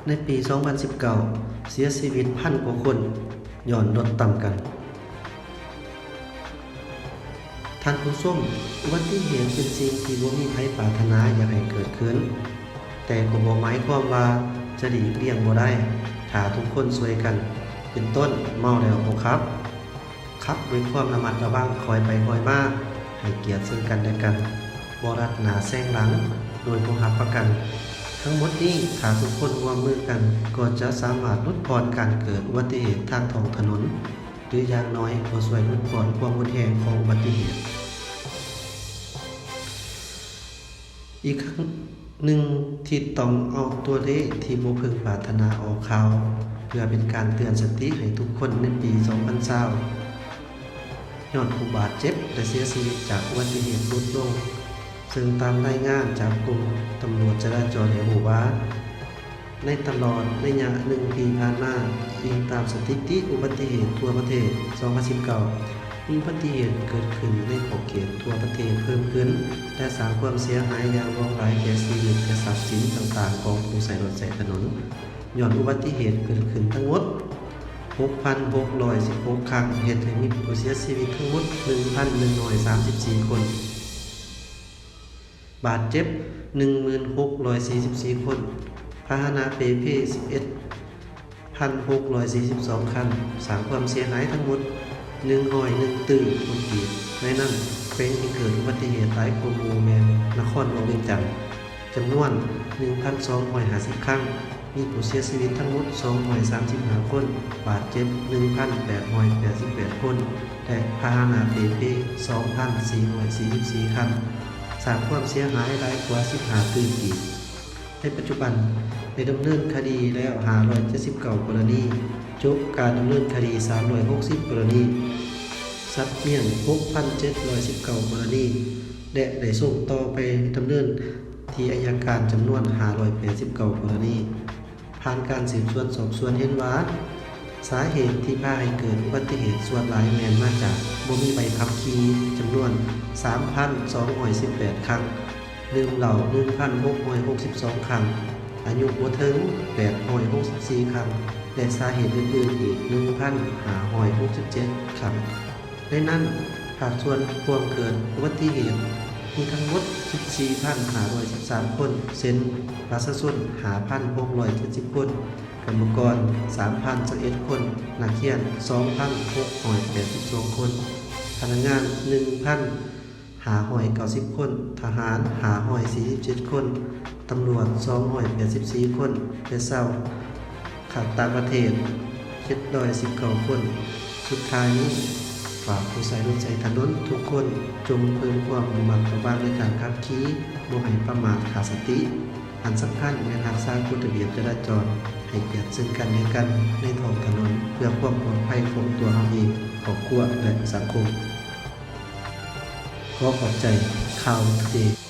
ໃນປີສອງພັນສິບເກົ້າ ເສຍຊີວິດພັນກວ່າຄົນ ຍ້ອນລົດຕຳກັນ. ທ່ານຜູ້ຊົມ, ອຸບັດຕິເຫດເປັນສິ່ງທີ່ບໍ່ມີໃຜປາດຖະໜາຢາກໃຫ້ເກີດຂຶ້ນ, ແຕ່ກໍບໍ່ໝາຍຄວາມວ່າຈະຫຼີກລ່ຽງບໍ່ໄດ້ ຖ້າທຸກຄົນຊ່ວຍກັນ, ເປັນຕົ້ນ ເມົາແລ້ວບໍ່ຂັບ, ຂັບດ້ວຍຄວາມລະມັດລະວັງ, ຄ່ອຍໄປຄ່ອຍມາ, ໃຫ້ກຽດເຊິ່ງກັນແລະກັນ, ບໍ່ລັດໜ້າແຊງຫຼັງໂດຍບໍ່ຮັບປະກັນ. ທັງໝົດນີ້, ຖ້າທຸກຄົນຮ່ວມມືກັນ, ກໍຈະສາມາດຫຼຸດຜ່ອນການເກີດອຸບັດຕິເຫດທາງທ້ອງຖະໜົນ ຫຼື ຢ່າງໜ້ອຍກໍຊ່ວຍຫຼຸດຜ່ອນຄວາມຮຸນແຮງຂອງອຸບັດຕິເຫດ. ອີກຄັ້ງໜຶ່ງທີ່ຕ້ອງເອົາຕົວເລກທີ່ບໍ່ເພິ່ງປາດຖະໜາອອກຂ່າວ ເພື່ອເປັນການເຕືອນສະຕິໃຫ້ທຸກຄົນໃນປີສອງພັນຊາວ ຍອດຜູ້ບາດເຈັບ ແລະ ເສຍຊີວິດຈາກອຸບັດຕິເຫດຫຼຸດລົງ, ເຊິ່ງຕາມລາຍງານຈາກກົມຕຳຫຼວດຈະລາຈອນໃຫ້ຮູ້ວ່າ ໃນຕະຫຼອດໄລຍະໜຶ່ງປີຜ່ານມາ, ອີງຕາມສະຖິຕິອຸບັດຕິເຫດທົ່ວປະເທດ ສອງພັນສິບເກົ້າ ມີອຸບັດຕິເຫດເກີດຂຶ້ນໃນຂອບເຂດທົ່ວປະເທດເພີ່ມຂຶ້ນ ແລະ ສ້າງຄວາມເສຍຫາຍຢ່າງຫຼວງຫຼາຍແກ່ຊີວິດ ແລະ ຊັບສິນຕ່າງໆຂອງຜູ້ໃຊ້ລົດໃຊ້ຖະໜົນ. ຍ້ອນອຸບັດຕິເຫດເກີດຂຶ້ນທັງໝົດ ຫົກພັນຫົກຮ້ອຍສິບຫົກຄັ້ງ, ເຮັດໃຫ້ມີຜູ້ເສຍຊີວິດທັງໝົດ ໜຶ່ງພັນໜຶ່ງຮ້ອຍສາມສິບສີ່ຄົນ, ບາດເຈັບ ໜຶ່ງໝື່ນຫົກຮ້ອຍສີ່ສິບສີ່ຄົນ, ພາຫະນະເປ່ເພ ສິບເອັດພັນຫົກຮ້ອຍສີ່ສິບສອງຄັນ, ສ້າງຄວາມເສຍຫາຍທັງໝົດ ໜຶ່ງຮ້ອຍໜຶ່ງຕື້ຄົນກີບ. ໃນນັ້ນ, ແຂວງທີ່ເກີດອຸບັດຕິເຫດຫຼາຍກວ່າໝູ່ແມ່ນນະຄອນຫຼວງວຽງຈັນ, ຈຳນວນ ໜຶ່ງພັນສອງຮ້ອຍຫ້າສິບຄັ້ງ, ມີຜູ້ເສຍຊີວິດທັງໝົດ ສອງຮ້ອຍສາມສິບຫ້າຄົນ, ບາດເຈັບ ໜຶ່ງພັນແປດຮ້ອຍແປດສິບແປດຄົນ ແລະ ພາຫະນະເປ່ເພ ສອງພັນສີ່ຮ້ອຍສີ່ສິບສີ່ຄັນ, ສ້າງຄວາມເສຍຫາຍຫຼາຍກວ່າ ສິບຫ້າຕື້ກີບ. ໃນປັດຈຸບັນ ໄດ້ດຳເນີນຄະດີແລ້ວ ຫ້າຮ້ອຍເຈັດສິບເກົ້າກໍລະນີ, ຈົບການດຳເນີນຄະດີ ສາມຮ້ອຍຫົກສິບກໍລະນີ, ສັບມ້ຽນ ຫົກພັນເຈັດຮ້ອຍສິບເກົ້າກໍລະນີ ແລະ ໄດ້ສົ່ງຕໍ່ໄປດຳເນີນທີ່ອັຍການ ຈຳນວນ ຫ້າຮ້ອຍແປດສິບເກົ້າກໍລະນີ. ຜ່ານການສືບສວນສອບສວນເຫັນວ່າ ສາເຫດທີ່ພາໃຫ້ເກີດອຸບັດຕິເຫດສ່ວນຫຼາຍແມ່ນມາຈາກບໍ່ມີໃບຂັບຂີ່ ຈຳນວນ ສາມພັນສອງຮ້ອຍສິບແປດຄັ້ງ, ດື່ມເຫຼົ້າ ໜຶ່ງພັນຫົກຮ້ອຍຫົກສິບສອງຄັ້ງ, ອາຍຸບໍ່ເຖິງ ແປດຮ້ອຍຫົກສິບສີ່ຄັ້ງ ແລະ ສາເຫດອື່ນໆອີກ ໜຶ່ງພັນຫ້າຮ້ອຍຫົກສິບເຈັດຄັ້ງ. ໃນນັ້ນ, ພາກສ່ວນພວມເກີດອຸບັດຕິເຫດມີທັງໝົດ ສິບສີ່ພັນຫ້າຮ້ອຍສິບສາມຄົນ, ເຊັ່ນ ປະຊາຊົນ ຫ້າພັນຫົກຮ້ອຍເຈັດສິບຄົນ, ກຳມະກອນ ສາມພັນຊາວເອັດຄົນ, ນັກຮຽນ ສອງພັນຫົກຮ້ອຍແປດສິບສອງຄົນ, ພະນັກງານ ໜຶ່ງພັນຫ້າຮ້ອຍເກົ້າສິບຄົນ, ທະຫານ ຫ້າຮ້ອຍສີ່ສິບເຈັດຄົນ, ຕຳຫຼວດ ສອງຮ້ອຍແປດສິບສີ່ຄົນ ແລະ ຊາວ ຂ້າມຕ່າງປະເທດ ເຈັດຮ້ອຍສິບເກົ້າຄົນ. ສຸດທ້າຍນີ້, ຝາກຜູ້ໃຊ້ລົດໃຊ້ຖະໜົນທຸກຄົນ ຈົ່ງເພີ່ມຄວາມລະມັດລະວັງໃນການຂັບຂີ່, ບໍ່ໃຫ້ປະໝາດຂາດສະຕິ. ອັນສຳຄັນແມ່ນຮັກສາກົດລະບຽບຈະລາຈອນ, ໃຫ້ກຽດເຊິ່ງກັນແລະກັນໃນທ້ອງຖະໜົນ ເພື່ອຄວາມປອດໄພຂອງຕົວເຮົາເອງ, ຄອບຄົວ ແລະ ສັງຄົມ. ຂໍຂອບໃຈ. ຂ່າວ Today.